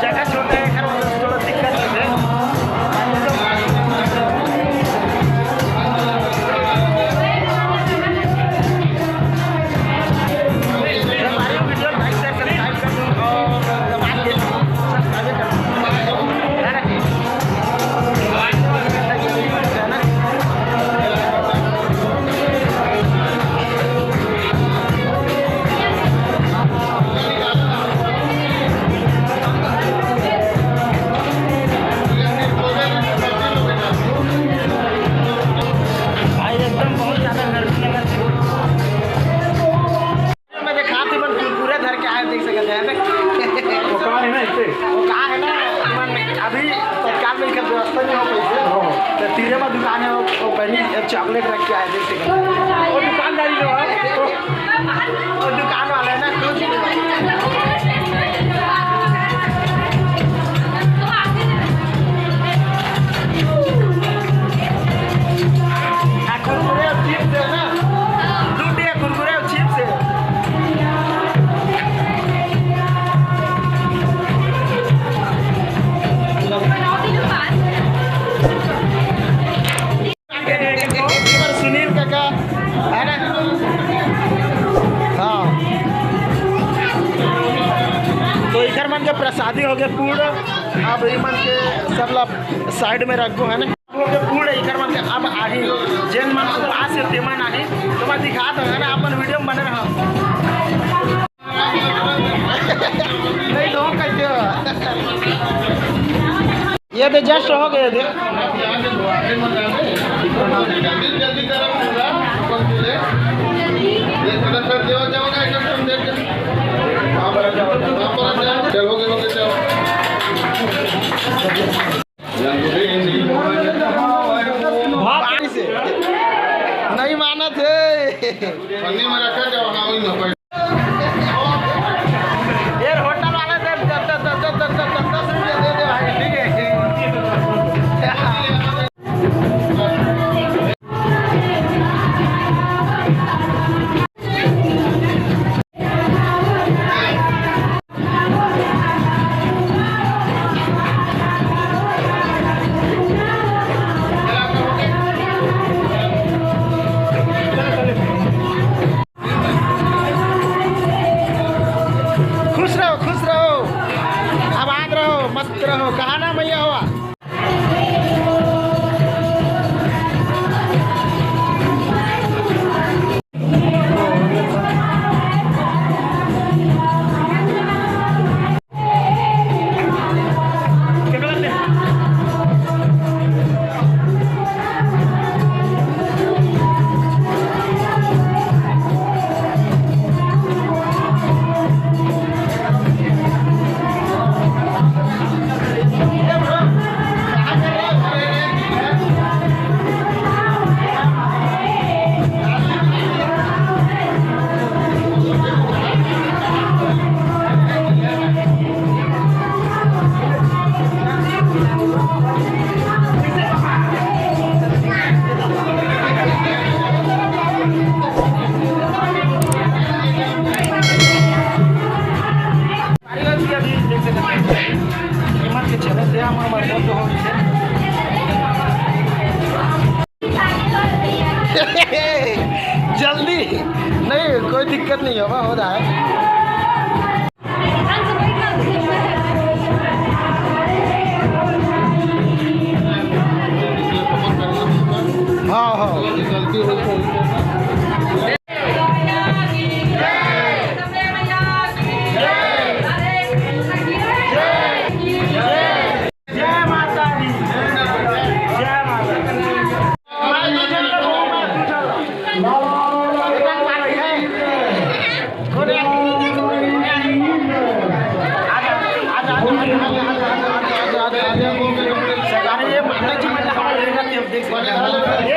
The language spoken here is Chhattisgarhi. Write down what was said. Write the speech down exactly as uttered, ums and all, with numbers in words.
जगह छोटा है, घर वाला थोड़ा दिक्कत है। हमारी वीडियो like, share, subscribe कर दो और दबा के subscribe कर दो। ध्यान रखिए। भाई एकदम बहुत ज्यादा गर्मी लगा। मैं देखा थे, मन कुरकुरे धर के आए, देख सकते हैं। वो कहाँ है ना, इसे? वो कहाँ है ना, मन अभी तत्काल में इकर व्यवस्था नहीं हो पाई है। हाँ। तो तीरे में दुकान है, वो, वो बनी, एक चॉकलेट रख के आए, देख सकते हैं। वो दुकानदारी लो, हाँ। वो दुकान वाला है ना, खुद। आ, कुरकुरे और चिप्स है ना? दू टे कुरकुरे और चिप्स है। सुनील काका, है ना? हाँ। तो इधर मन के प्रसादी हो गए पूर्ण। अब ई मन के सब ला साइड में रखबो, है ना? वो के पूर्ण इकर मन के अब आही, जेन मन उपास हे, ते मन आही। तो मैं दिखा दो, है ना, अपन वीडियो में बने रहो। नहीं तो कैसे हो? ये दे, जस्ट हो गए दे। जल्दी, जल्दी करो पूरा। ये थोड़ा सा देवा जाओ ना, एकदम देख के। वहाँ पर आ जाओ, वहाँ पर आ जाओ। चलो, हो गए, हो गए, चलो। बारिश है। नहीं मानत है। पन्नी में रखा जाओ, हाँ, वही में। यार, होटल वाला दे, दस, दस, दस रुपया दे दे भाई, ठीक है। खुश रहो, खुश रहो, आबाद रहो, मस्त रहो। कहा ना मैया हुआ। कारीगर भी अभी देख सकते हैं, कीमत के चले थे, हम, हम बंद हो गए। जल्दी नहीं, कोई दिक्कत नहीं होगा, हो रहा है। हाँ, हाँ। जय माता दी। जय माता दी। अरे ये माता जी, मैं हमारे देख सकते हैं।